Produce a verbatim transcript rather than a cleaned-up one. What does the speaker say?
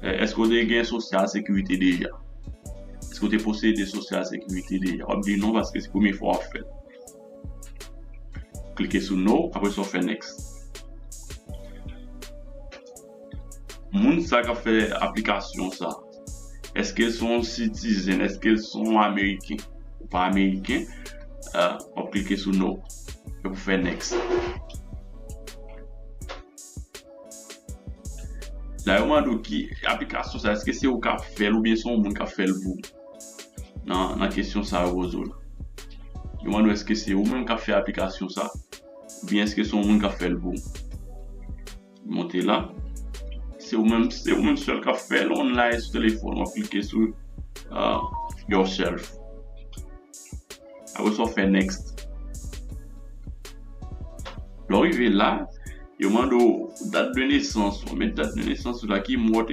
Eh, èske w te gen Social Security deja? Èske w te posede Social Security deja? W ap di non paske se premye fwa w ap fè l. Klike sou no, apre sa w fè next. Moun sa k ap fè aplikasyon sa, èske l se yon citizen? Èske l se yon Ameriken? Ou pa Ameriken, eh, w ap klike sou no. Epi w fè next. La yo mande w ki aplikasyon sa, èske se ou k ap fè l oubyen se yon moun k ap fè l pou ou? Nan, nan kesyon sa yo poze w la. Yo mande w èske se ou menm k ap fè aplikasyon sa, oubyen èske se yon moun k ap fè l pou ou? Monte la. Se ou menm, se ou menm sèl k ap fè l online sou telefòn. W ap klike sou, uh, yourself. Apre sa, w fè next. Lè w rive la, yo mande w dat de nesans ou. Met dat de nesans ou la, ki mwa w te